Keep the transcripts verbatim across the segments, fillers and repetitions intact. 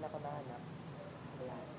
Ako nahanap. Alas.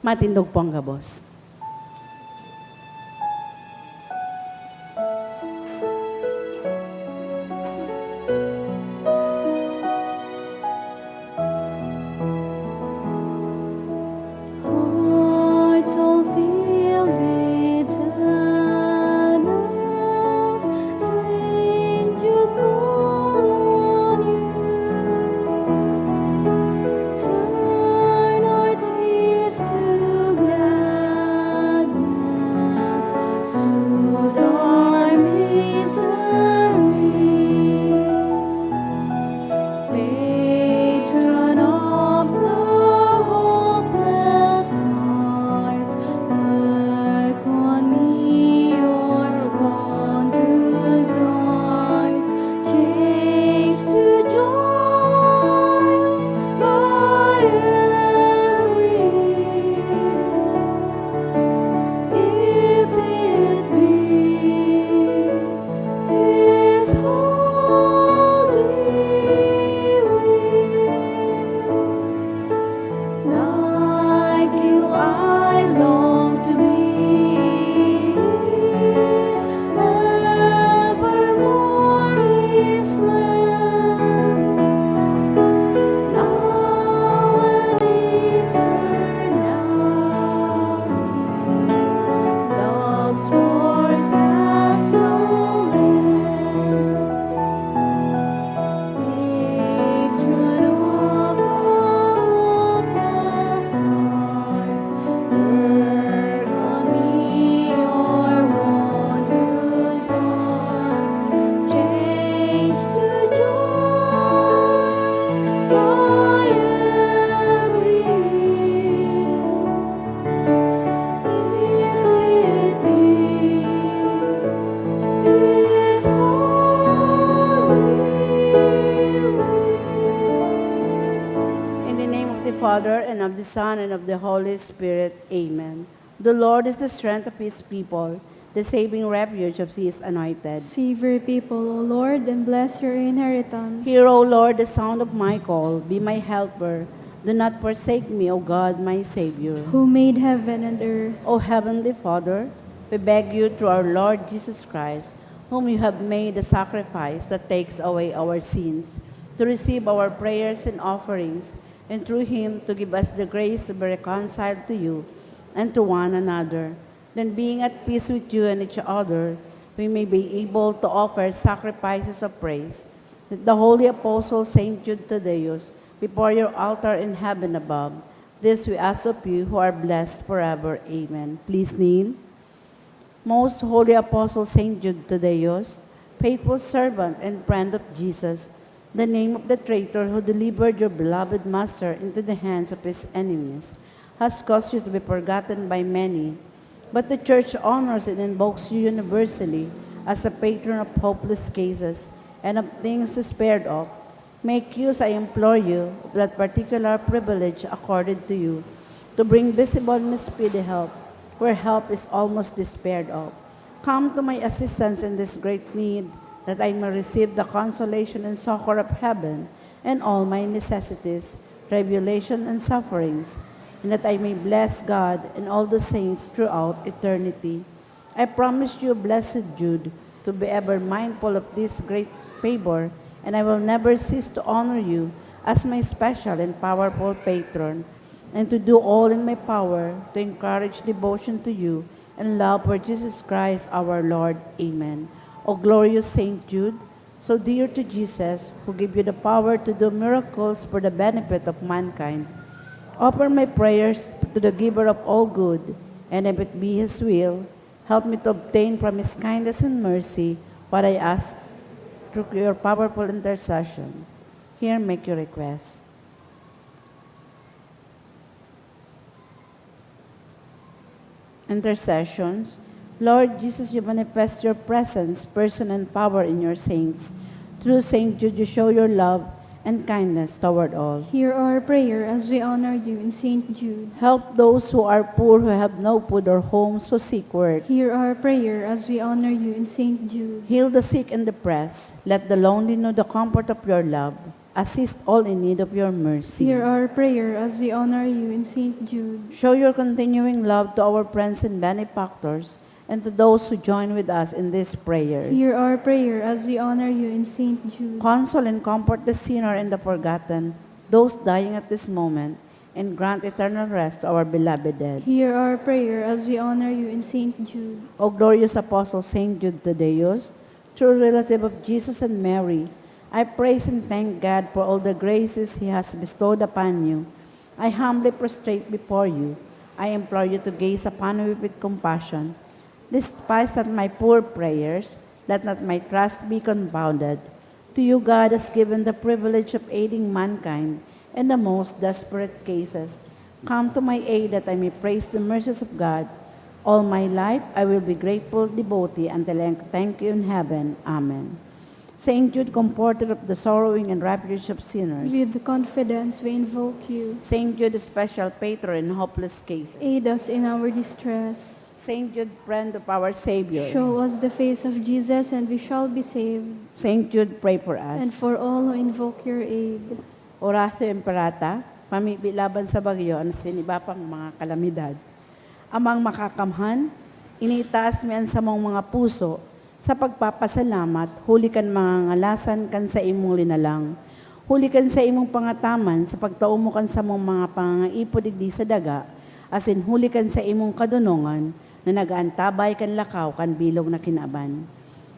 Matindog po ang gabos. Hearts all filled with sadness, Saint Jude call on you. Turn our tears to gladness. of the Son, and of the Holy Spirit. Amen. The Lord is the strength of his people, the saving refuge of his anointed. Save your people, O Lord, and bless your inheritance. Hear, O Lord, the sound of my call. Be my helper. Do not forsake me, O God, my Savior. Who made heaven and earth. O Heavenly Father, we beg you through our Lord Jesus Christ, whom you have made a sacrifice that takes away our sins, to receive our prayers and offerings, and through him to give us the grace to be reconciled to you and to one another. Then, being at peace with you and each other, we may be able to offer sacrifices of praise, like the holy apostle Saint Jude Thaddeus, before your altar in heaven above. This we ask of you, who are blessed forever. Amen. Please kneel. Most holy apostle Saint Jude Thaddeus, faithful servant and friend of Jesus, the name of the traitor who delivered your beloved master into the hands of his enemies, has caused you to be forgotten by many. But the Church honors and invokes you universally as a patron of hopeless cases and of things despaired of. Make use, I implore you, of that particular privilege accorded to you, to bring visible and speedy help where help is almost despaired of. Come to my assistance in this great need, that I may receive the consolation and succor of heaven in all my necessities, tribulation, and sufferings, and that I may bless God and all the saints throughout eternity. I promise you, blessed Jude, to be ever mindful of this great favor, and I will never cease to honor you as my special and powerful patron, and to do all in my power to encourage devotion to you and love for Jesus Christ our Lord. Amen. O glorious Saint Jude, so dear to Jesus, who gave you the power to do miracles for the benefit of mankind, offer my prayers to the Giver of all good, and if it be His will, help me to obtain from His kindness and mercy what I ask through your powerful intercession. Here make your request. Intercessions. Lord Jesus, you manifest your presence, person, and power in your saints. Through Saint Jude, you show your love and kindness toward all. Hear our prayer as we honor you in Saint Jude. Help those who are poor, who have no food, or homes, who seek work. Hear our prayer as we honor you in Saint Jude. Heal the sick and depressed. Let the lonely know the comfort of your love. Assist all in need of your mercy. Hear our prayer as we honor you in Saint Jude. Show your continuing love to our friends and benefactors, and to those who join with us in these prayers. Hear our prayer as we honor you in Saint Jude. Console and comfort the sinner and the forgotten, those dying at this moment, and grant eternal rest to our beloved dead. Hear our prayer as we honor you in Saint Jude. O glorious Apostle Saint Jude Thaddeus, true relative of Jesus and Mary, I praise and thank God for all the graces He has bestowed upon you. I humbly prostrate before you. I implore you to gaze upon me with compassion. Despise not my poor prayers, let not my trust be confounded. To you God has given the privilege of aiding mankind in the most desperate cases. Come to my aid that I may praise the mercies of God. All my life I will be grateful devotee until I thank you in heaven. Amen. Saint Jude, comforter of the sorrowing and refuge of sinners. With confidence we invoke you. Saint Jude, special patron in hopeless cases. Aid us in our distress. Saint Jude, friend of our Savior. Show us the face of Jesus and we shall be saved. Saint Jude, pray for us. And for all who invoke your aid. Oratio Imperata, pamibi laban sa bagyo asin iba pang mga kalamidad. Amang Makakamhan, iniitaas mi an samong mga puso sa pagpapasalamat huli kan mga ngalasan kan saimong linalang, huli kan saimong pangataman sa pagtao mo kan samong mga pangangaipo digdi sa daga, asin huli kan saimong kadonongan na nag-aantabay kan lakaw kan bilog na kinaban.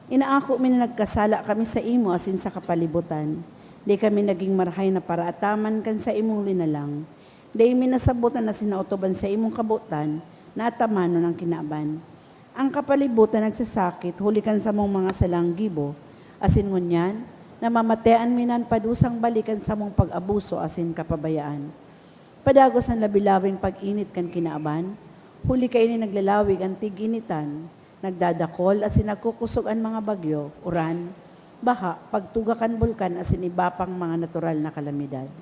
Inaako mi na nagkasala kami saimo asin sa kapalibutan. Dai kami nagin marahay na paraataman kan saimong linalang. Dai mi nasabot an asin naotob an saimong kabotan na atamanon an kinaban. Ang kapalibutan nagsasakit huli kan samong mga salang gibo, asin ngunyan, namamatean mi na an padusang balik kan samong pag-abuso asin kapabayaan. Padagos an labi-labing pag-init kan kinaban, huli kaini naglalawig an tig-initan, nagdadakol asin nagkukusog an mga bagyo, uran, baha, pagtuga kan bulkan asin iba pang mga natural na kalamidad.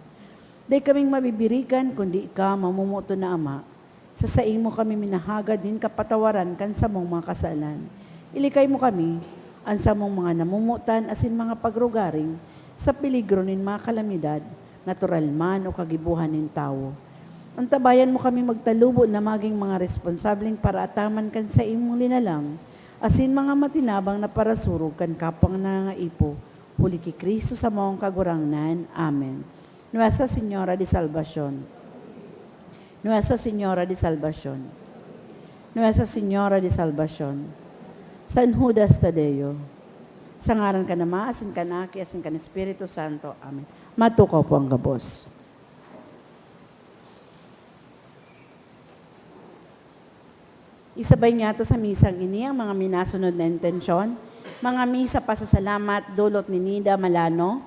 Dai kaming mabibirikan, kundi ika, mamomoton na Ama. Sa saimo kami minahagad nin kapatawaran kan samong mga kasalan. Ilikay mo kami, an samong mga namomotan asin mga pagrugaring, sa peligro nin mga kalamidad, natural man o kagibohan nin tawo. Antabayan mo kami magtalubo na magin mga responsableng paraataman kan saimong linalang, asin mga matinabang na parasurog kan kapwang nangangaipo, huli ki Cristo samong Kagurangnan. Amen. Nuestra Señora de Salvacion. Nuestra Señora de Salvacion. Nuestra Señora de Salvacion. San Judas Tadeo. Sa ngaran kan Ama, asin kan Aki, asin kan Espiritu Santo. Amen. Matukaw po ang gabos. Isabay niyato sa misang ini ang mga minasunod na intensyon: mga misa pasasalamat dulot ni Nida Malano,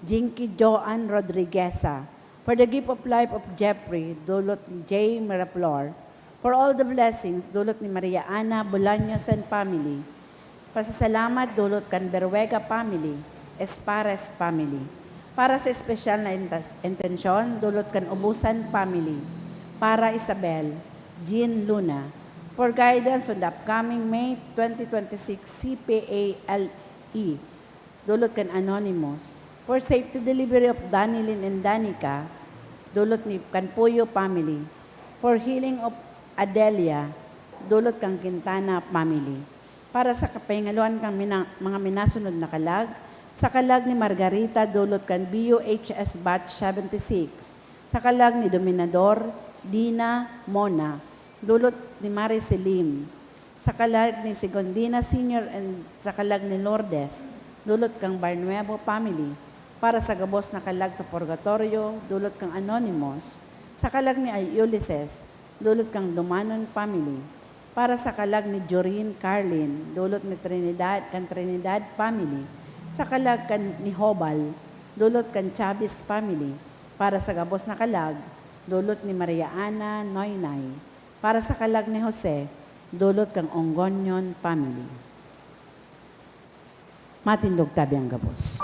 Jinky Joan Rodrigueza, for the gift of life of Jeffrey, dulot ni Jay Miraflor, for all the blessings, dulot ni Maria Ana Bolaños and family, pasasalamat dulot kan Berruega family, Espares family. Para sa espesyal na intas-, intensyon, dulot kan Ubusan family. Para Isabel, Jean Luna. For guidance on the upcoming May twenty twenty-six C P A L E, dulot kan Anonymous. For safety delivery of Danilin and Danica, dulot ni kan Puyo family. For healing of Adelia, dulot kan Quintana family. Para sa kapahingaloan kan mina-, mga minasunod na kalag, sa kalag ni Margarita, dulot kan B U H S Batch seventy-six, sa kalag ni Dominador, Dina, Mona, dulot ni Mare Selim, sa kalag ni Segundina Senior and sa kalag ni Lourdes, dulot kan Barnuevo family, para sa gabos na kalag sa purgatorio, dulot kan Anonymous, sa kalag ni Ulysses, dulot kan Dumanon family, para sa kalag ni Jorin Carlin, dulot ni Trinidad, kan Trinidad family, sa kalag kan ni Hobal, dulot kan Chavez family, para sa gabos na kalag, dulot ni Maria Ana Noynay, para sa kalag ni Jose, dulot kan Onggonyon family. Matindog tabi ang gabos.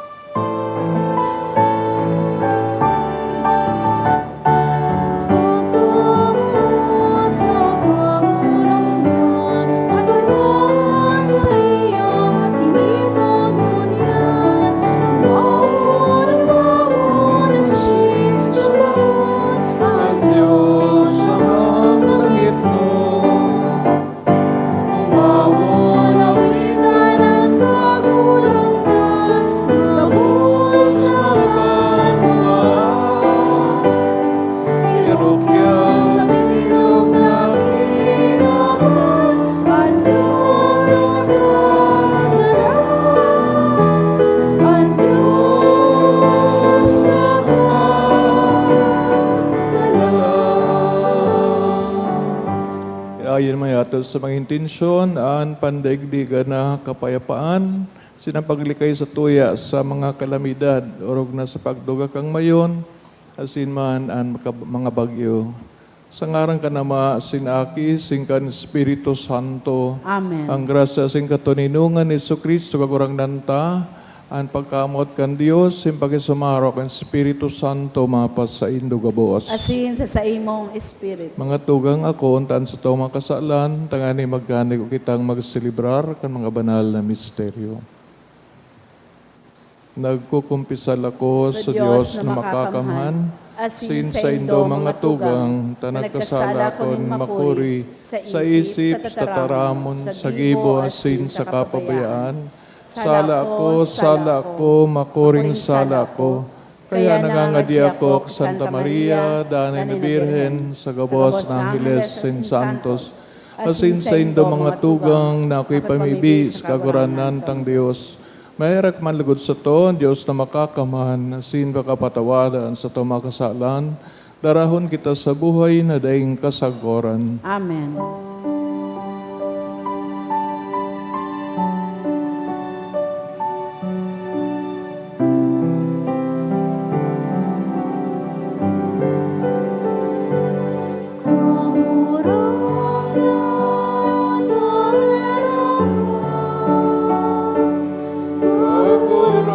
Ayon man yato sa mga intensyon, an pandaigdigan na kapayapaan, asin an paglikay sa tuya sa mga kalamidad, orog na sa pagduga kan mayon, asin man an maka-, mga bagyo. Sa ngaran kan Ama, asin Aki, asin kan Espiritu Santo. Amen. Ang grasya asin katoninongan ni Jesu-Cristo, Kagurangnan ta, an pagkamoot kan Dios, asin pakisumaro kan Espiritu Santo, mapasaindo gabos. Asin sa saimong espiritu. Mga tugang, ako, untaan sa tawong mga kasalan, tanganing magkanuya kitang magselebrar kan mga banal na misteryo. Nagkukumpisal ako sa Dios na makakamhan, asin saindo mga tugang, ta nagkasala ako nin makuri sa isip, sa tataramon, sa gibo, asin sa kapabayaan. Sala ako, sala ako, makuring sala ako. Kaya nangangadi ako ki Santa Maria, danay na Birhen, sa gabos na angheles asin santos, asin saindo mga tugang na ako'y pamibi sa Kagurangnan tang Dios. Maherak man lugod sato an Dios na makakamhan, asin pakapatawadan sato mga kasalan, darahon kita sa buhay na daing kasagoran. Amen.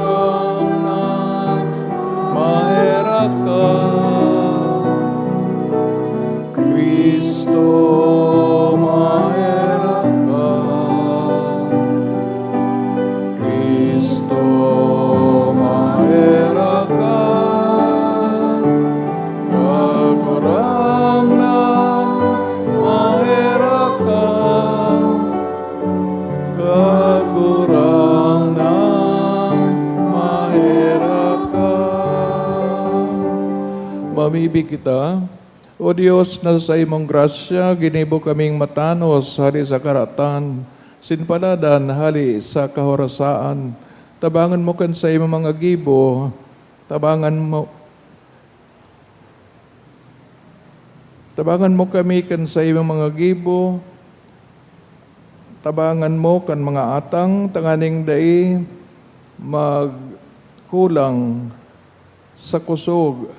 Kagurangnan, maherak ka. Mibi kita, O Dios, na sa imong grasya ginibo kaming matanos hali sa karatan, sin paladan hali sa kahorasaan. Tabangan mo kan sa imong mga gibo, tabangan mo, tabangan mo kami kan sa imong mga gibo, tabangan mo kan mga atang, tanganing dai magkulang sa kusog.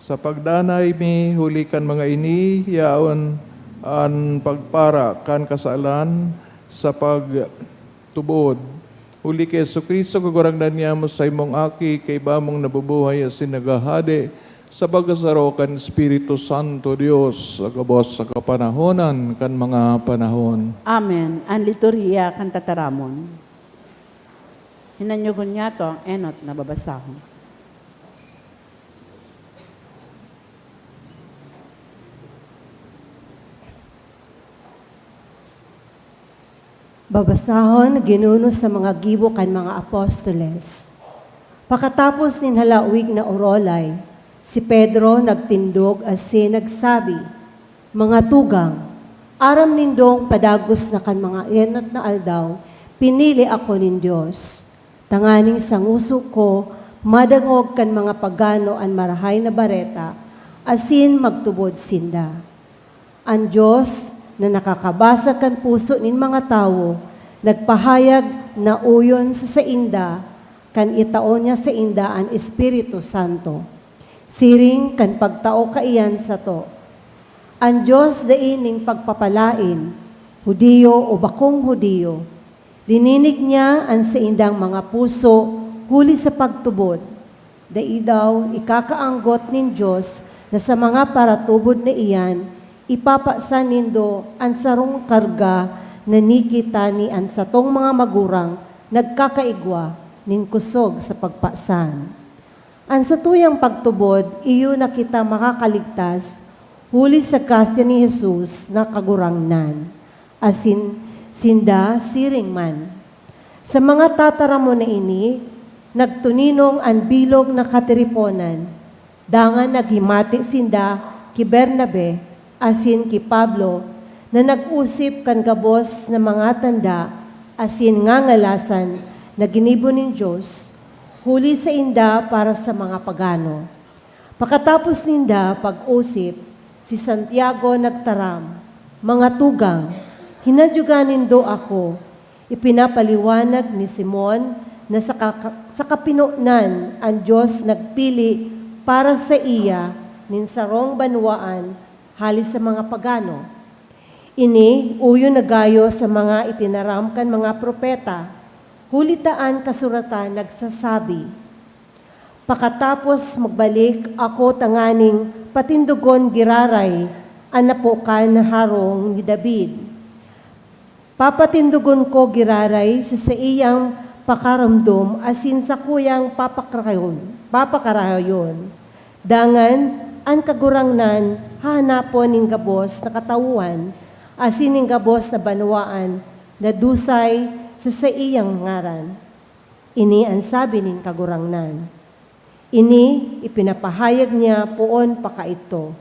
Sa pagdanay mi huli kan mga ini, yaon an pagpara kan kasalan sa pagtubod. Huli ki Jesu-Cristo, Kagurangnan niamo, sa imong Aki, kaiba mong nabubuhay asin naghahade sa pagkasaro kan Espiritu Santo, Dios, sa gabos sa kapanahonan kan mga panahon. Amen. An liturhiya kan tataramon. Hinanyogon niyato an enot na babasahon. Babasahon, ginuno sa mga gibo kan mga apostoles. Pakatapos nin halawig na orolay, si Pedro nagtindog asin nagsabi, "Mga tugang, aram nindong padagos na kan mga enot na aldaw, pinili ako nin Dios, tanganing sa ngoso ko madangog kan mga pagano an Marahay na Bareta, asin magtubod sinda." An Dios, na nakakabasa kan puso nin mga tawo, nagpahayag na uyon sa sainda kan itao niya sainda an Espiritu Santo, siring kan pagtao kaiyan sato. An Dios dai nin pagpapalaen, Judio o bakong Judio. Lininig niya an saindang mga puso huli sa pagtubod. Dai daw ikakaanggot nin Dios na sa mga paratubod na iyan, ipapasan nindo an sarong karga na niki tani an satong mga magurang nagkakaigwa nin kusog sa pagpasan. An satuyang pagtubod, iyo na kita makakaligtas huli sa grasya ni Jesus na Kagurangnan, asin sinda siring man. Sa mga tataramon na ini, nagtuninong an bilog na katiriponan. Dangan naghimati sinda ki Bernabe asin ki Pablo na nag-osip kan gabos na mga tanda asin ngangalasan na ginibo nin Dios huli sainda para sa mga pagano. Pakatapos ninda pag-osip, si Santiago nagtaram, "Mga tugang, hinadyogan nindo ako." Ipinapaliwanag ni Simon na sa kaka-, sa kapinonan an Dios nagpili para saiya nin sarong banwaan hali sa mga pagano. Ini uyo na gayo sa mga itinaram kan mga propeta, huli ta an kasuratan nagsasabi, "Pakatapos magbalik ako tanganing patindogon giraray an napokan na harong ni David. Papatindogon ko giraray sa saiyang pakaromdom asin sakuyang papakarayon, papakarayon. Dangan an Kagurangnan hahanapon nin gabos na katawuhan asin nin gabos na banwaan na dusay sa saiyang ngaran." Ini an sabi nin Kagurangnan. Ini ipinapahayag niya poon pa kaidto.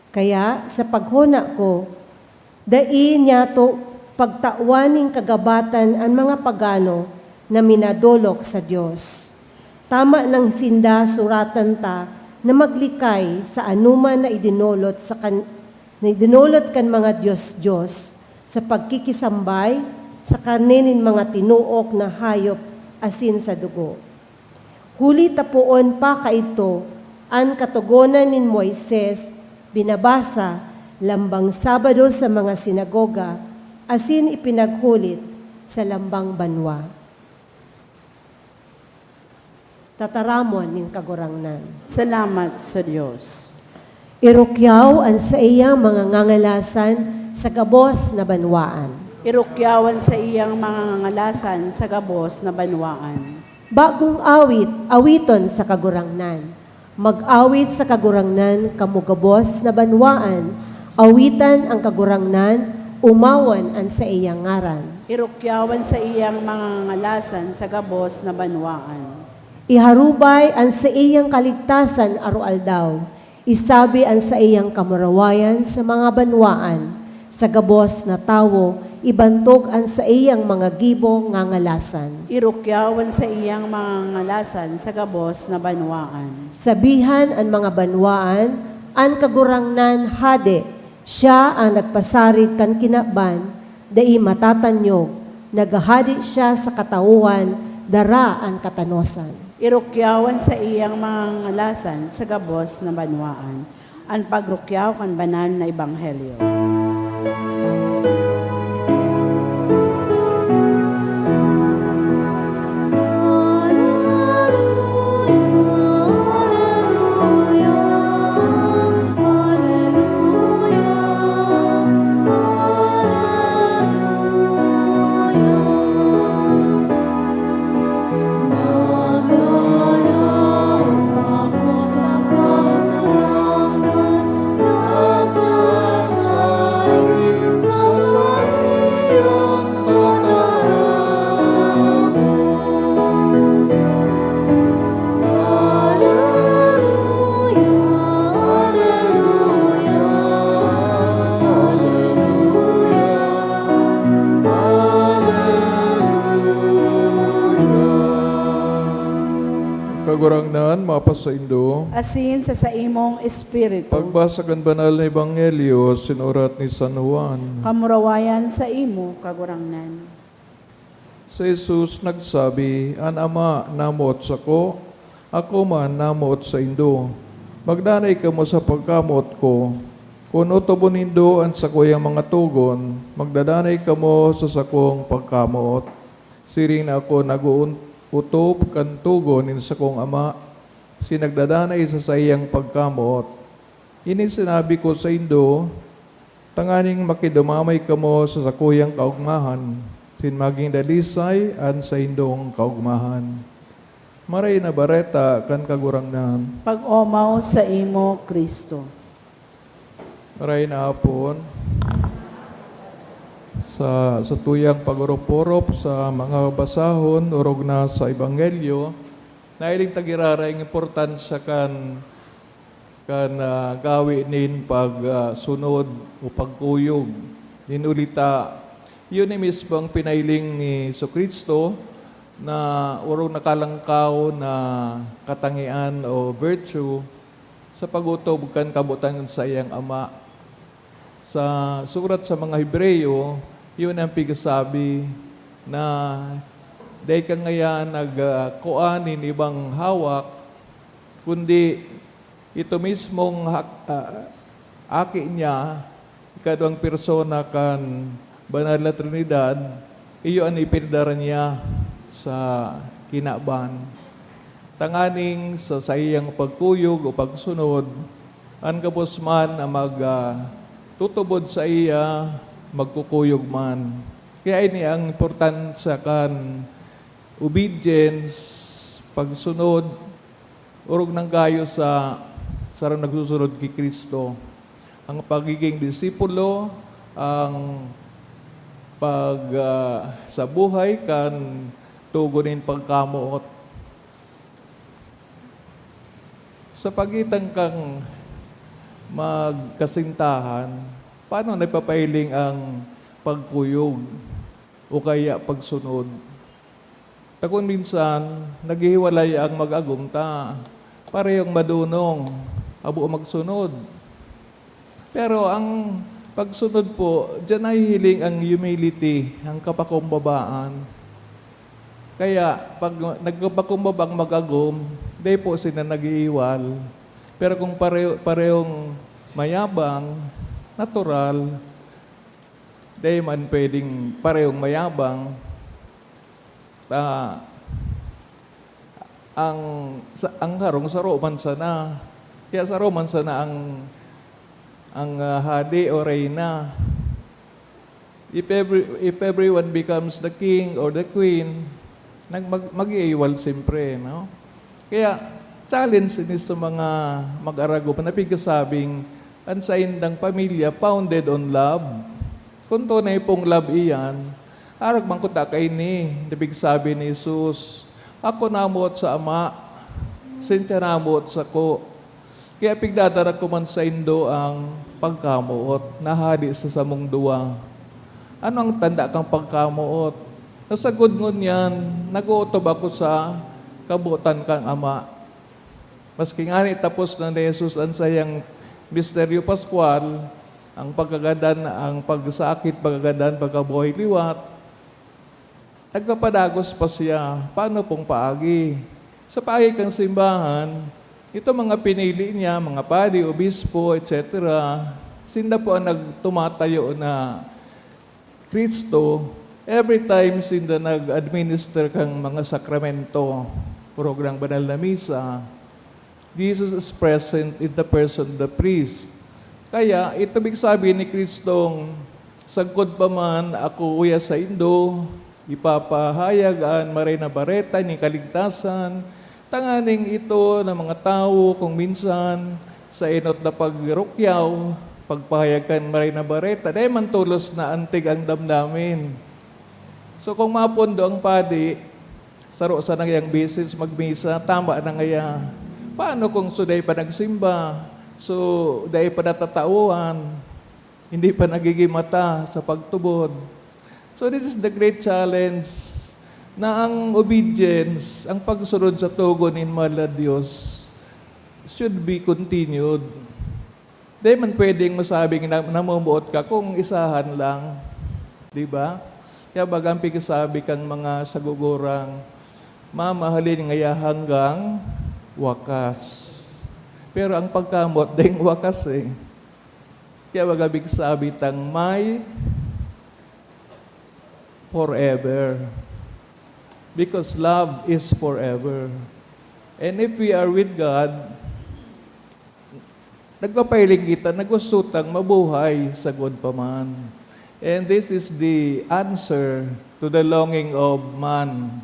Kaya, sa paghona ko, dai niyato pagtawan nin kagabatan an mga pagano na minadolok sa Dios. Tama nang sinda suratan ta na maglikay sa anoman na idinolot sa kan-, na idinolot kan mga dios-dios sa pagkikisambay sa karne nin mga tinuok na hayop asin sa dugo. Huli ta poon pa kaidto, an Katogonan ni Moises binabasa lambang Sabado sa mga sinagoga asin ipinaghulit sa lambang banwa. Tataramon nin Kagurangnan. Salamat sa Dios. Irukyaw an saiyang mga ngangalasan sa gabos na banwaan. Irukyaw an saiyang mga ngangalasan sa gabos na banwaan. Bagong awit, awiton sa Kagurangnan. Mag-awit sa Kagurangnan, kamo gabos na banwaan. Awitan an Kagurangnan, umawon an saiyang ngaran. Irukyaw an saiyang mga ngangalasan sa gabos na banwaan. Iharubay an saiyang kaligtasan aroaldaw. Isabi an saiyang kamurawayan sa mga banwaan, sa gabos na tawo, ibantog an saiyang mga gibo ngangalasan. Irukyaw an saiyang mga ngalasan sa gabos na banwaan. Sabihan an mga banwaan, an Kagurangnan hade, siya an nagpasarig kan kinaban, dai matatanyog, naghahade siya sa katawhan, dara an katanosan. Irukyaw an saiyang mga ngalasan sa gabos na banwaan. An pagrukyaw kan banal na ebanghelyo. Kagurangnan, mapasaindo. Asin sa saimong espiritu. Pagbasa kan Banal na Ebanghelyo sinurat ni San Juan. Kamurawayan saimo, Kagurangnan. Si Jesus nagsabi, "An Ama namoot sako, ako man namoot saindo. Magdanay kamo sa pagkamoot ko. Kun otobon nindo an sakuyang mga togon, magdadanay kamo sa sakong pagkamoot. Siring na ako nag-otob kan togon nin sakong Ama, si nagdadanay sa saiyang pagkamoot. Ini sinabi ko saindo, tanganing makidumamay kamo sa sakuyang kaogmahan, sin magin dalisay an saindong kaogmahan." Maray na Bareta kan Kagurangnan. Pag-omaw saimo, Cristo. Maray na hapon. Sa, sa tuyang pag-orop-orop sa mga basahon, orog na sa Ebanghelyo, nahiling ta giraray ang importansya kan kan, ah, gawe nin pag, ah, sunod o pagkuyog. Nin ulita, iyo ni mismo ang pinahiling ni Jesu-Cristo na orog nakalangkaw na katangian o virtue sa pag-otob kan kabotan kan saiyang Ama. Sa surat sa mga Hebreo, iyo an pigsasabi na dai ka ngaya nag, ah, kua nin ibang hawak, kundi ito mismong hak-, ah, Aki niya, ikaduwang persona kan Banal na Trinidad, iyo an ipinadara niya sa kinaban. Tanganing sa saiyang pagkuyog o pagsunod, an gabos man na mag, ah, tutubod saiya, magkukuyog man. Kaya ini ang importansya kan obedience, pagsunod, orog nang gayo sa sarong nagsusunod ki Cristo. Ang pagiging disipulo, ang pag, ah, sa buhay kan tugon nin pagkamoot. Sa pagitan kan magkasintahan, paano nagpapahiling ang pagkuyog o kaya pagsunod? Ta kun minsan, naghihiwalay ang mag-agom ta parehong madonong, habo magsunod. Pero ang pagsunod po, diyan nahihiling ang humility, ang kapakumbabaan. Kaya pag nagpapakumbaba ang mag-agom, dai po sila nag-iiwal. Pero kung pareho, parehong mayabang, natural, dai man pwedeng parehong mayabang. Ah, ang, sa, ang harong saro man sana. Kaya saro man sana ang, ang, ah, hade o reyna. If every, if everyone becomes the king or the queen, nag-, mag-, mag-iiwal siyempre, no? Kaya challenge ini sa mga mag-aragop na pigasabing an saindang pamilya founded on love. Kun tunay pong love iyan, arog man kuta kaini, na pigsabi ni Jesus, "Ako namoot sa Ama, sinda namoot sako." Kaya pigdadara ko man saindo ang pagkamoot na hali sa samong duwa. Ano ang tanda kan pagkamoot? Na sagkod ngunyan, nag-ootob ako sa kabotan kan Ama. Maski ngani tapos na ni Jesus an saiyang misteryo paskwal, ang pagkagadan, ang pagsakit, pagkagadan, pagkabuhay liwat, nagpapadagos pa siya. Paano pong paagi? Sa paagi kan simbahan, itong mga pinili niya, mga padi, obispo, et cetera, sinda po ang nagtumatayo na Cristo, every time sinda nag-administer kan mga sakramento, orog ng banal na misa, Jesus is present in the person of the priest. Kaya, ito big sabi ni Kristong, "Sagkod pa man ako uya saindo, ipapahayag an Maray na Bareta nin kaligtasan, tanganing ito na mga tawo kung minsan, sa enot na pagrukyaw, pagpahayag kan Maray na Bareta, dai man tolos na antig ang damdamin." So, kung mapondo ang padi, saro sana ngayang beses magmisa, tama na ngaya. Paano kung so dai pa nagsimba? So, dai pa natataoan, hindi pa nagigimata sa pagtubod. So, this is the great challenge na ang obedience, ang pagsunod sa togon nin mahal na Dios, should be continued. Di man pwedeng masabing na, namumuot ka kung isahan lang, di ba? Kaya baga ang pigsasabi kan mga sagugurang, "Mamahalin ngaya hanggang wakas." Pero ang pagkamot, dai wakas eh. Kaya baga big sabi tang may forever. Because love is forever. And if we are with God, nagpapahiling kita na gusto tang mabuhay sagkod pa man. And this is the answer to the longing of man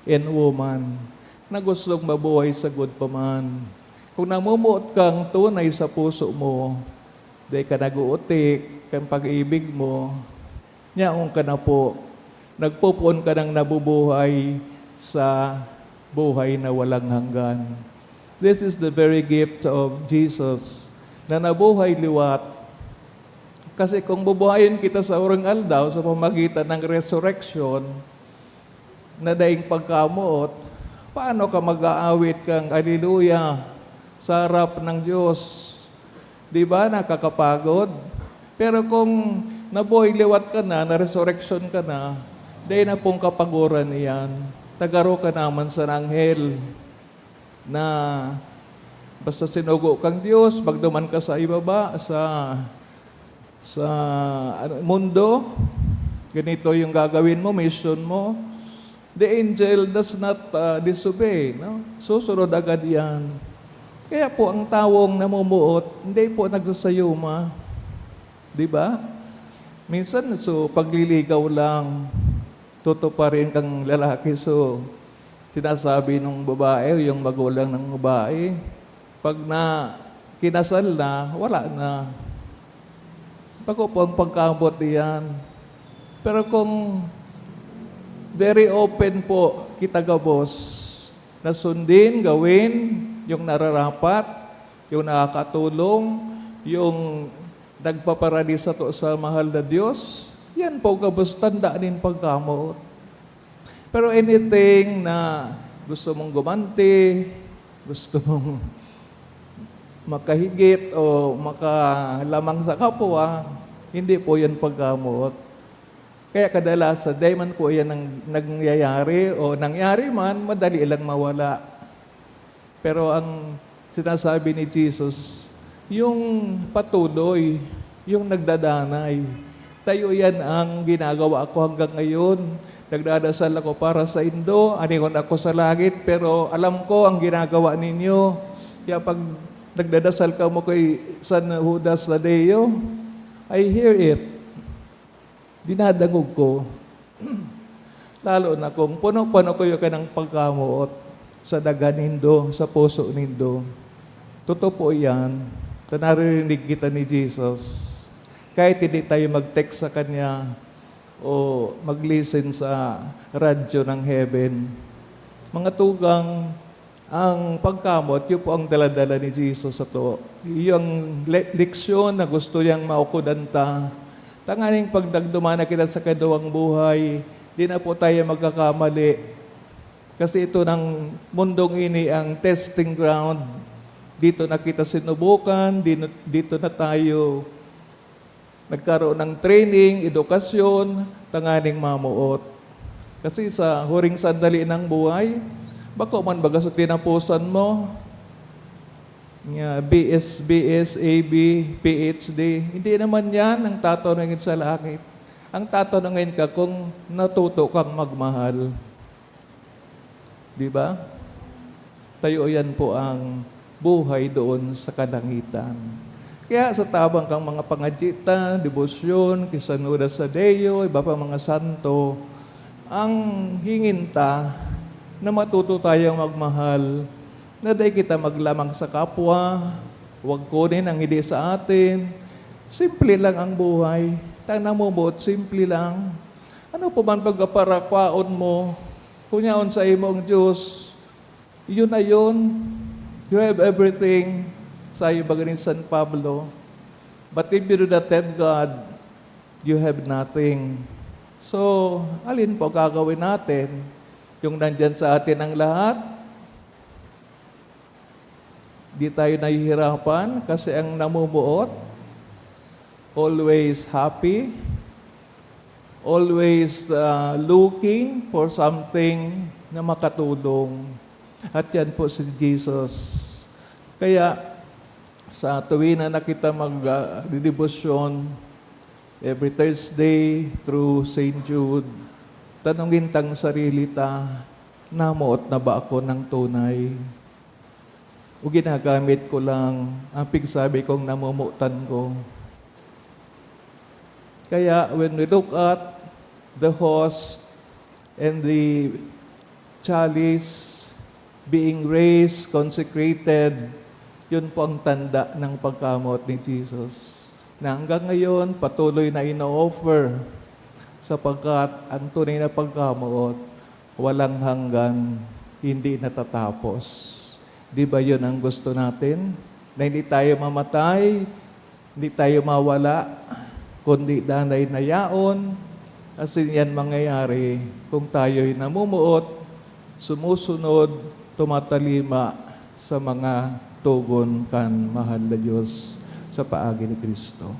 and woman, na gustong mabuhay sagkod pa man. Kung namumuot kang tunay sa puso mo, dai ka nag-uutik kan pag-ibig mo, yaon ka na po, nagpopoon ka nang nabubuhay sa buhay na walang hanggan. This is the very gift of Jesus, na nabuhay liwat. Kasi kung bubuhayon kita sa urang aldaw sa pamagitan ng resurrection, na daing pagkamoot, paano ka mag-aawit kang Aleluya sa harap ng Diyos? Di ba, nakakapagod? Pero kung nabuhay liwat ka na, na-resurrection ka na, dai na pong kapaguran iyan. Tagaro ka naman sa anghel na basta sinugo kang Diyos, magduman ka sa ibaba, sa, sa, ano, mundo, ganito yung gagawin mo, mission mo. The angel does not, ah, disobey, no? Susunod agad yan. Kaya po, ang tawong namumuot, hindi po nagsasayuma. Di ba? Minsan, so, pagliligaw lang, tutuparin kang lalaki. So, sinasabi nung babae o yung magulang ng babae, pag na, kinasal na, wala na. Bako po ang pagkaabot iyan. Pero kung very open po kita gabos na sundin, gawin yung nararapat, yung nakakatulong, yung nagpaparani sato sa mahal na Diyos, yan po gabos tanda nin pagkamoot. Pero anything na gusto mong gumanti, gusto mong makahigit o makalamang sa kapwa, hindi po yan pagkamoot. Kaya kadalasan, dai man po yan ang nangyayari o nangyari man, madali lang mawala. Pero ang sinasabi ni Jesus, yung patuloy, yung nagdadanay. Tayo yan ang ginagawa ko hanggang ngayon. Nagdadasal ako para saindo, aningon ako sa langit, pero alam ko ang ginagawa ninyo. Kaya pag nagdadasal kamo kay San Judas Tadeo, I hear it. Dinadangog ko. Lalo na kung puno-puno kayo ka ng pagkamoot sa daga nindo, sa puso nindo. Totoo po yan, na naririnig kita ni Jesus. Kahit hindi tayo mag-text sa Kanya o mag-listen sa radyo ng heaven. Mga tugang, Ang pagkamot, yun po ang daladala ni Jesus sato. Yung le-, leksyon na gusto niyang maukodan ta. Tanganing pag nagduman na kita sa kaduwang buhay, di na po tayo magkakamali. Kasi ito ng mundong ini ang testing ground. Dito na kita sinubukan, dino-, dito na tayo nagkaroon ng training, edukasyon, tanganing mamoot. Kasi sa huring sandali ng buhay, bako man baga sa tinapusan mo, nga B S, B S, A B, P H D, hindi naman yan ang tatanungin sa langit. Ang tatanungin ka kung natuto kang magmahal. Di ba? Tayo yan po ang buhay doon sa kalangitan. Kaya sa tabang kang mga pangadyi ta, debosyon, ki San Judas Tadeo, iba pang mga santo, ang hingin ta na matuto tayong magmahal, na dai kita maglamang sa kapwa, huwag kunin ang hindi sa atin. Simple lang ang buhay. Tang namumuot, simple lang. Ano pa man pagkaparakwaon mo, kung yaon sa imo ang Diyos, yun na yun. You have everything. Sabi ba ni San Pablo, "But if you do not have God, you have nothing." So, alin po gagawin natin? Yung nandyan sa atin ang lahat? Di tayo nahihirapan kasi ang namumuot, always happy, always, ah, looking for something na makatulong. At yan po si Jesus. Kaya, sa tuwina na kita mag, ah, didebosyon, every Thursday through Saint Jude, tanungin tang sarili ta, "Namoot na ba ako ng tunay? O ginagamit ko lang ang pigsabi kong namomotan ko?" Kaya, when we look at the host and the chalice being raised, consecrated, yun po ang tanda ng pagkamot ni Jesus, na hanggang ngayon patuloy na ino-offer, sapagkat ang tunay na pagkamot walang hanggan, hindi natatapos. Di ba yun ang gusto natin? Na hindi tayo mamatay, hindi tayo mawala, kundi danay na yaon. Asin yan mangyayari kung tayo'y namumuot, sumusunod, tumatalima sa mga togon kan mahal na Diyos sa paagi ni Cristo.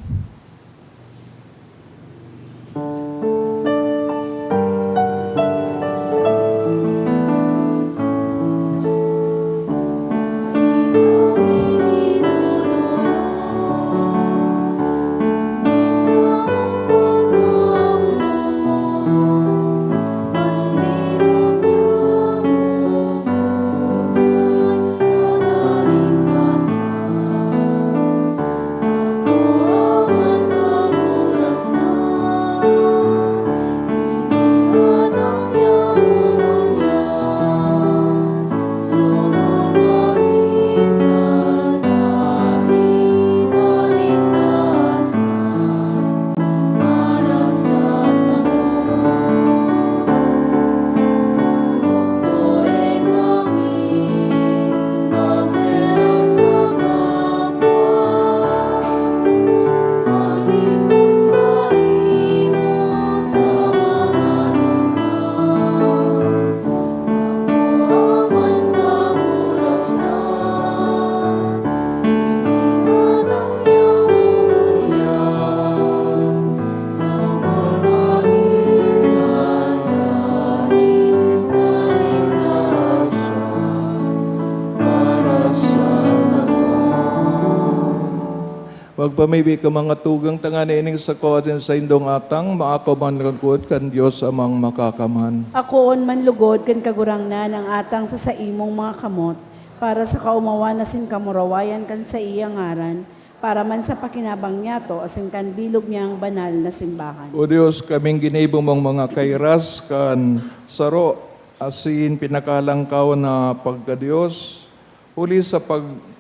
Magpamibi ka, mga tugang, tangani ining sako asin saindong atang, maakaw man lugod kan Dios Amang Makakamhan. Akoon man lugod kan Kagurangnan ang atang sa saimong mga kamot, para sa kaomawan asin kamurawayan kan saiyang ngaran, para man sa pakinabang niyato asin kan bilog niyang banal na simbahan. O Dios, kaming ginibo mong mga kairas kan saro asin pinakalangkaw na pagka-Dios, huli sa pag-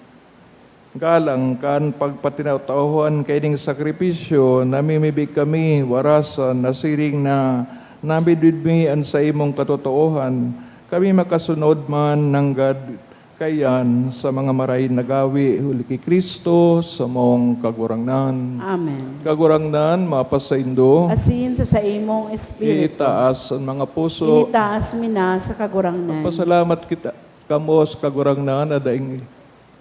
galang kan pagpatinao-taohan kaining sakripisyo, namimibi kami, warasan, na siring na namidbid mi an saimong katotoohan, kami makasunod man nanggad Kaiyan sa mga marahay na gawi huli ki Cristo, samong Kagurangnan. Amen. Kagurangnan, mapasaindo. Asin sa saimong espiritu. Itaas an mga puso. Initaas mi na sa Kagurangnan. Magpasalamat kita, kamo sa Kagurangnan na daing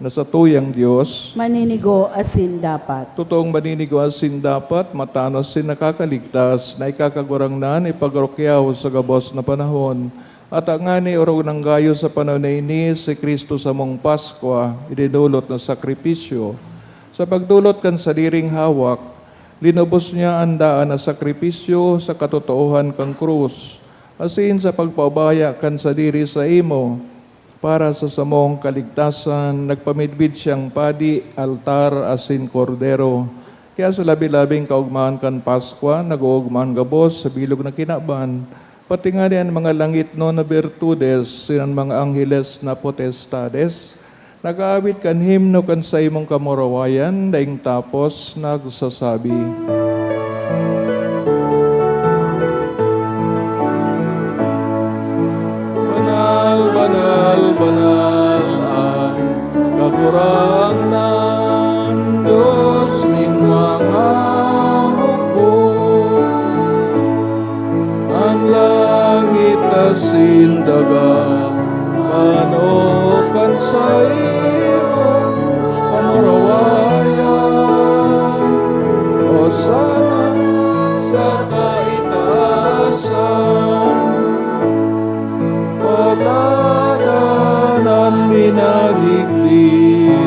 na satuyang Dios. Maninigo asin dapat. Totoong maninigo asin dapat, matanos asin nakakaligtas, na ika, Kagurangnan, ipagrukyaw sa gabos na panahon. At ngani orog nang gayo sa panahon na ini, si Cristo samong Paskwa, idinulot na sakripisyo. Sa pagdulot kan sadiring hawak, linubos niya an daan na sakripisyo sa katotoohan kan krus, asin sa pagpaubaya kan sadiri saimo, para sa samong kaligtasan, nagpamidbid siyang padi, altar, asin kordero. Kaya sa labi-labing kaogmahan kan Paskwa, nag-oogma an gabos sa bilog na kinaban, pati ngani an mga langitnon na birtudes, asin an mga angheles na potestades, nag-aawit kan himno kan saimong kamurawayan, daing tapos nagsasabi, "Banal, banal, banal an Kagurangnan, Dios nin mga hukbo. An langit asin daga panokan saimong kamurawayan. Hosana sa kaitaasan. Paladan an minadigdi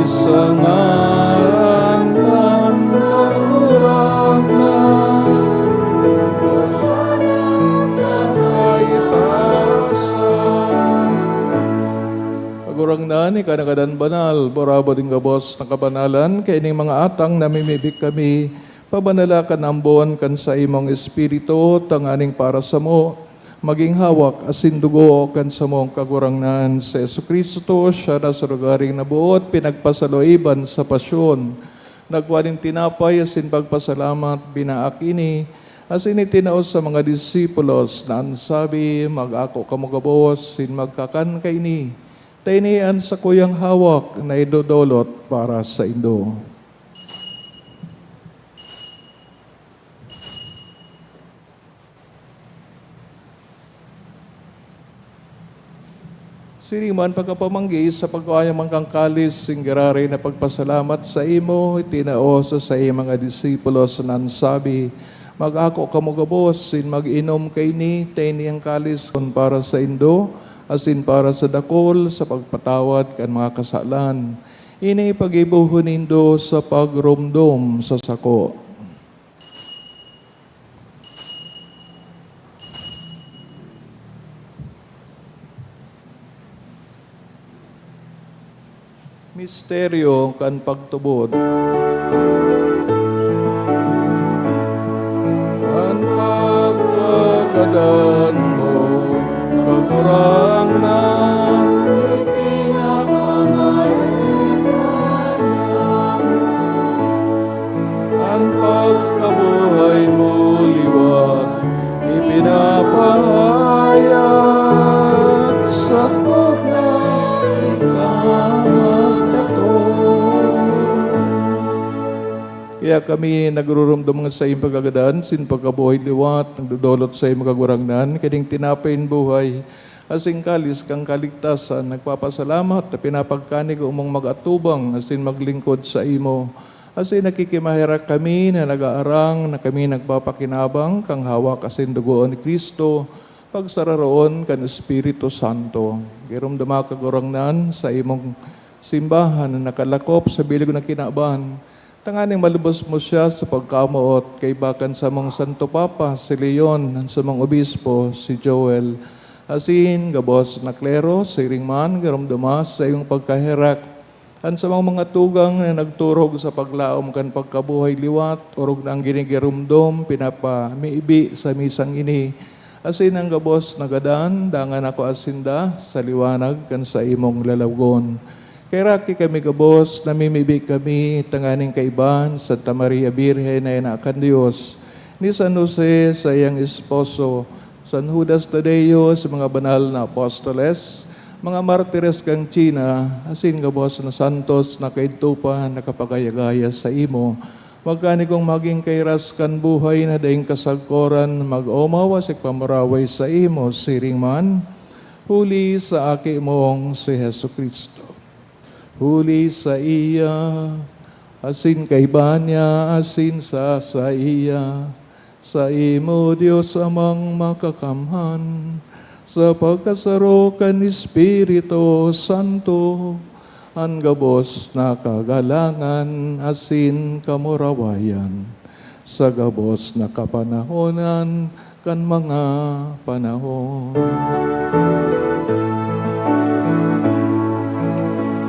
sa ngaran kan Kagurangnan." Hosana sa kaitaasan. Kagurangnan, ika nagadan banal, burabod nin gabos na kabanalan, kaining mga atang namimibi kami, pabanala kan ambon kan saimong Espiritu, tanganing para samo, magin hawak asin dugo kan samong Kagurangnan, si Jesu-Cristo. Siya na sa lugaring naboot, pinagpasaloiban sa pasyon, nagkua nin tinapay asin pagpasalamat, binaak ini, asin itinao sa mga disipulos, na an sabi, "Mag-ako kamo gabos, asin magkakan kaini, ta ini an sakuyang hawak na idodolot para saindo." Siring man, pagkapamanggi, sa pagkua niya man kan kalis, asin giraray na pagpasalamat saimo, itinao sa saiyang mga disipulos, na an sabi, "Mag-ako kamo gabos, asin mag-inom kaini, ta ini an kalis kun para saindo, asin para sa dakul, sa pagpatawad kan mga kasalan. Ini paggibohon nindo sa pagromdom sa sako." Misteryo kan pagtubod. An pagkagadan mo, Kagurangnan, ipinapangayon. An pagkabuhay mo liwat ipinapahayag, sakop na ika magdatong. Kaya kami nagruromdom sa iyong pagkagadan, asin pagkabuhay liwat, nagdodolot sa iyong Kagurangnan, kaning tinapay nin buhay, asin kalis kan kaligtasan, nagpapasalamat ta pinapagkanigo mong mag-atubang asin maglingkod saimo. Asin nakikimaherak kami na nag-aarang na kami nagpapakinabang kan hawak asin dugo ni Cristo, pagsararoon kan Espiritu Santo. Giromdoma, Kagurangnan, saimong simbahan na nakalakop sa bilog na kinaban, tanganing malubos mo siya sa pagkamoot, kaiba kan samong Santo Papa, si Leon, an samong Obispo, si Joel, asin gabos na klero. Siring man, giromdoma sa saimong pagkaherak an samong mga tugang na nagturog sa paglaom kan pagkabuhay liwat, orog na an ginigiromdom, pinapamibi sa misang ini, asin an gabos na gadan, dangan ako asin da sa liwanag kan saimong lalawogon. Kaheraki kami gabos, namimibi kami tanganing kaiba ni Santa Maria Birhen na ina kan Dios, ni San Jose, saiyang esposo, San Judas Tadeo, sa mga banal na apostoles, Mga martires kan China, asin gabos na santos na kaidto pa nakapagaya-gaya saimo, magkanigong magin kairas kan buhay na daing kasagkoran, mag-omaw asin pamaraway saimo, siring man, huli sa Aki mong si Jesu-Cristo. Huli saiya, asin kaiba niya, asin sa saiya, saimo, Dios Amang Makakamhan, sa pagkasaro kan Espiritu Santo, an gabos na kagalangan asin kamurawayan, sa gabos na kapanahonan kan mga panahon.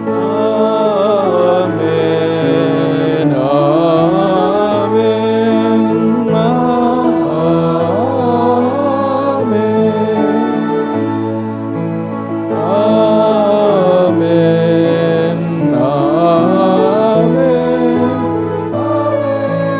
Amen. Amen. Amen. Amen. Amen.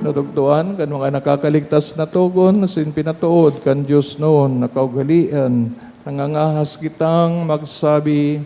Natugdoan kan mga nakakaligtas na togon asin pinatood kan Dios noon na kaugalean, nangangahas kitang magsabi,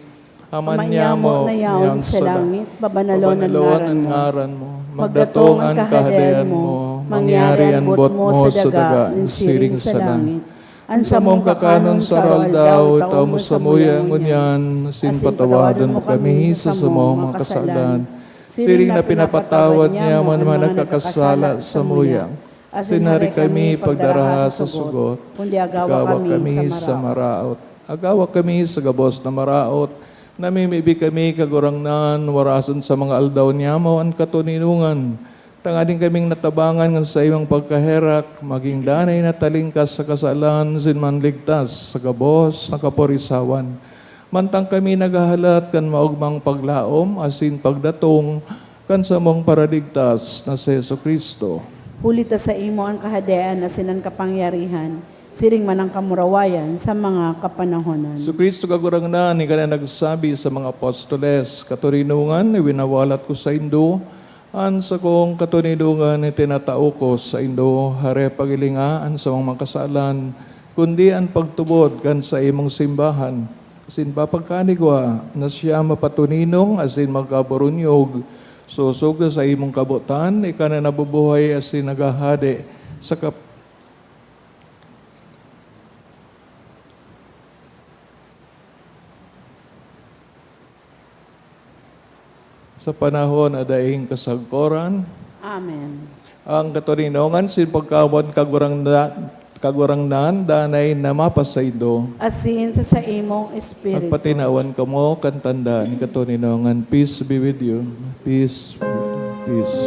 Ama Ama nyamo nyamo na yaon na yaon sa sa langit, pabanalon an pabanalon ngaran an mo. Ngaran mo. Magdatong Magdatong an an kahadean kahadean mo. mo. Mangyari an buot mo sa daga nin siring sa langit. An samong kakanon sa aroaldaw, itao mo samuya ngunyan, asin patawadon mo kami sa samong mga kasalan, siring na pinapatawad niamo an mga nagkakasala samuya. Asin hari kami pagdaraha sa sugot, kundi agawa kami sa maraot. Agawa kami sa gabos na maraot, namimibi kami, Kagurangnan, warason sa mga aldaw niamo an katoninongan, tanganing kaming natabangan kan saimong pagkaherak, magin danay na talingkas sa kasalan, asin manligtas sa gabos na kaporisawan. Mantang kami naghahalat kan maogmang paglaom asin pagdatong kan samong Paraligtas na si Jesu-Cristo. Huli ta saimo an kahadean asin an kapangyarihan, siring man an kamurawayan sa mga kapanahonan. Jesu-Cristo, Kagurangnan, ika na nagsabi sa mga apostoles, "Katoninongan, iwinawalat ko saindo an sakong katoninongan na itinatao ko saindo, hare pagilinga an samong mga kasalan, kundi an pagtubod kan saimong simbahan." Asin papagkanigwa na siya mapatoninong asin magkaburunyog, sosog na saimong kabotan, ika na nabubuhay asin naghahade sa kap-, sa panahon na daing kasagkoran. Amen. Ang katoninongan sin pagkawan Kagurangna-, Kagurangnan danay na mapasaindo. Asin sa saimong espiritu. Magpatinawan kamo kan tanda ni katoninongan. Peace be with you. Peace, peace.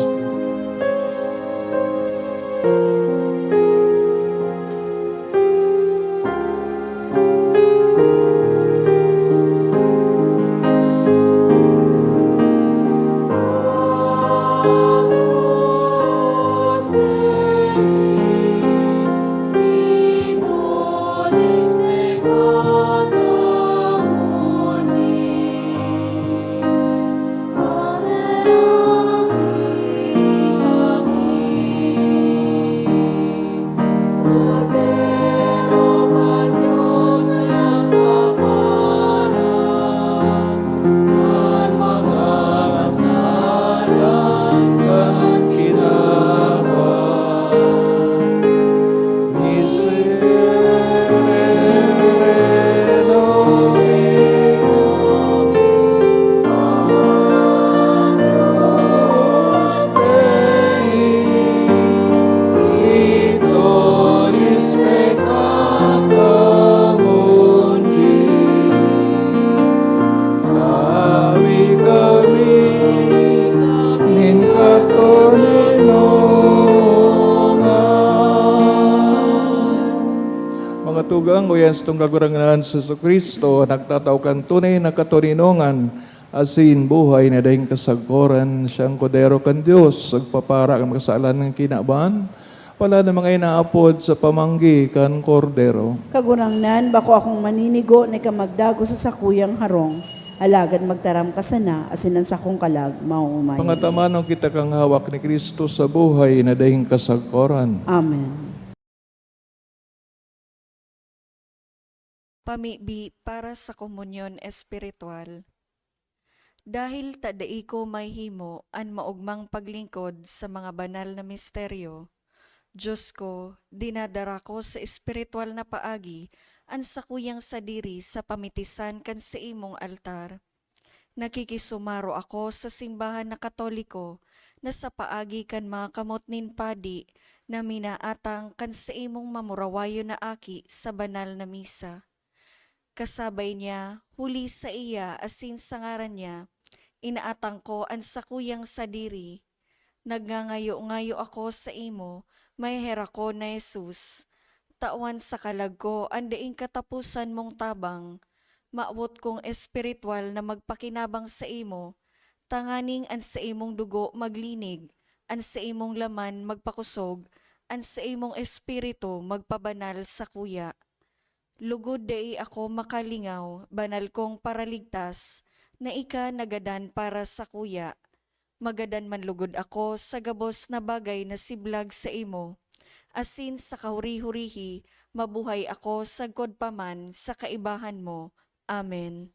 Mga tugang, uyan sa tong Kagurangnan si Jesu-Cristo, nagtatao kan tunay na katoninongan, asin buhay na daing kasagkoran, siyang Kordero kan Dios, nagpapara kan mga kasalan kan kinaban, pala ng mga inaapod sa pamanggi kan Kordero. Kagurangnan, bako akong maninigo na ika magdagos sa sakuyang harong, alagad magtaram ka sana, asin an sakong kalag mauumay. Pangatamanon kita kan hawak ni Cristo sa buhay na daing kasagkoran. Amen. Pamibi para sa komunyon espiritual. Dahil ta dai ko mahimo an maogmang paglingkod sa mga banal na misteryo, Diyos ko, dinadara ko sa espiritual na paagi an sakuyang sadiri sa pamitisan kan saimong altar. Nakikisumaro ako sa simbahan na Katoliko na sa paagi kan mga kamot nin padi na minaatang kan saimong mamurawayon na aki sa banal na misa. Kasabay niya, huli saiya asin sa ngaran niya, inaatang ko an sakuyang sadiri. Nagngangayo-ngayo ako saimo, maheherakon na Jesus. Tawan sa kalag ko an daing kataposan mong tabang. Mawot kong espiritual na magpakinabang saimo, tanganing an saimong dugo maglinig, an saimong laman magpakosog, an saimong espiritu magpabanal sakuya. Lugod dai ako makalingaw, banal kong Paraligtas, na ika nagadan para sakuya. Magadan man lugod ako sa gabos na bagay na siblag saimo, asin sa kahuri-hurihi mabuhay ako sagkod pa man sa kaibahan mo. Amen.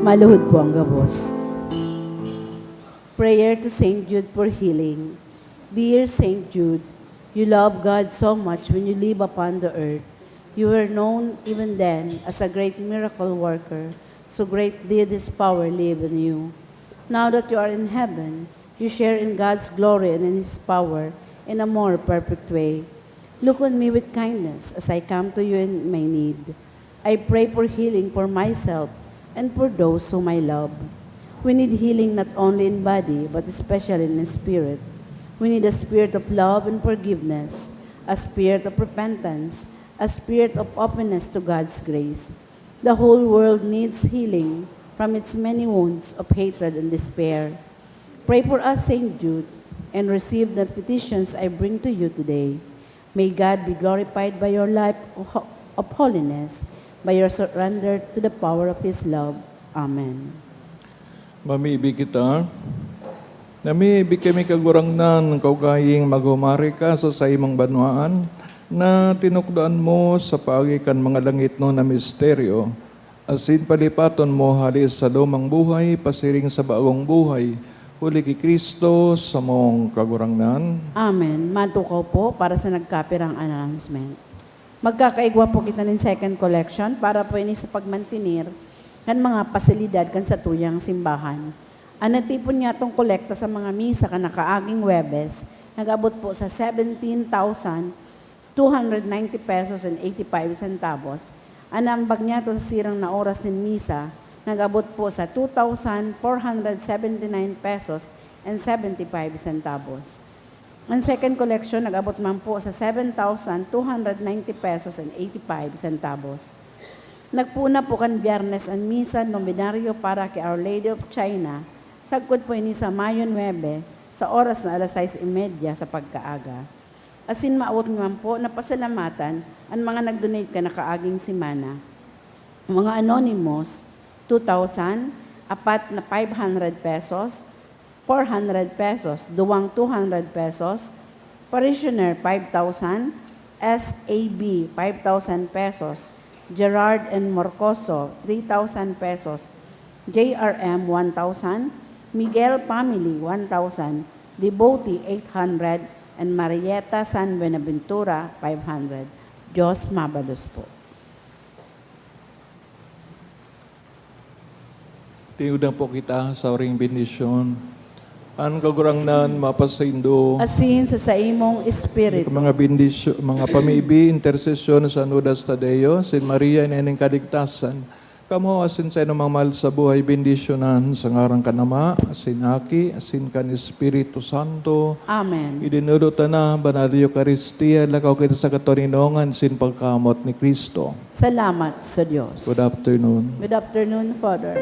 Maluhod po ang gabos. Prayer to Saint Jude for healing. Dear Saint Jude, you love God so much when you live upon the earth. You were known even then as a great miracle worker, so great did His power live in you. Now that you are in heaven, you share in God's glory and in His power in a more perfect way. Look on me with kindness as I come to you in my need. I pray for healing for myself and for those whom I love. We need healing not only in body, but especially in spirit. We need a spirit of love and forgiveness, a spirit of repentance, a spirit of openness to God's grace. The whole world needs healing from its many wounds of hatred and despair. Pray for us, Saint Jude, and receive the petitions I bring to you today. May God be glorified by your life of holiness, by your surrender to the power of His love. Amen. Mamibi kita. Namibi kami, Kagurangnan, kaugaying maghumari ka sa saimong banwaan, na tinukdoan mo sa paagi kan mga langitnon na misteryo, asin palipaton mo hali sa lumang buhay pasiring sa bagong buhay, huli ki Cristo, samong Kagurangnan. Amen. Matukaw po para sa nagkapirang announcement. Magkakaigwa po kita nin second collection para po ini sa pagmantenir kan mga pasilidad kan satuyang simbahan. An natipon niyatong kolekta sa mga misa kan nakaaging Huwebes nag-abot po sa seventeen thousand two hundred ninety pesos and eighty-five centavos. An naambag niyato sa sirang na oras nin misa nag-abot po sa two thousand four hundred seventy-nine pesos and seventy-five centavos. An second collection nag-abot man po sa seven thousand two hundred ninety pesos and eighty-five centavos. Nagpoon na po kan Biyernes an misa nobenaryo para ki Our Lady of China, sagkod po ini sa Mayo nuebe, sa oras na alas sais y media sa pagkaaga. Asin maawot man po na pasalamatan an mga nag-donate kan nakaaging semana. Mga anonymous, two thousand, apat na five hundred pesos, four hundred pesos, duwang two hundred pesos, parishioner, five thousand, S A B, five thousand pesos, Gerard and Morcoso, three thousand pesos, J R M, one thousand, Miguel family, one thousand, Devotee, eight hundred, and Marieta San Buenaventura, five hundred. Diyos mabalos po. Tinuda po kita sa uring bendisyon. An Kagurangnan mapasaindo. Asin sa saimong espiritu. Mga bendisyo-, mga pamibi, intersesyon sa Nudas Tadeo, Sin Maria, Ina nin Kaligtasan. Kamo, asin sa inong mga mahal sa buhay, bendisyonan sa ngaran kan Ama, asin Aki, asin kan Espiritu Santo. Amen. Idinulot na banal Eukaristia, lakaw kita sa katoninongan sin pagkamot ni Cristo. Salamat sa Diyos. Good afternoon. Good afternoon, Father.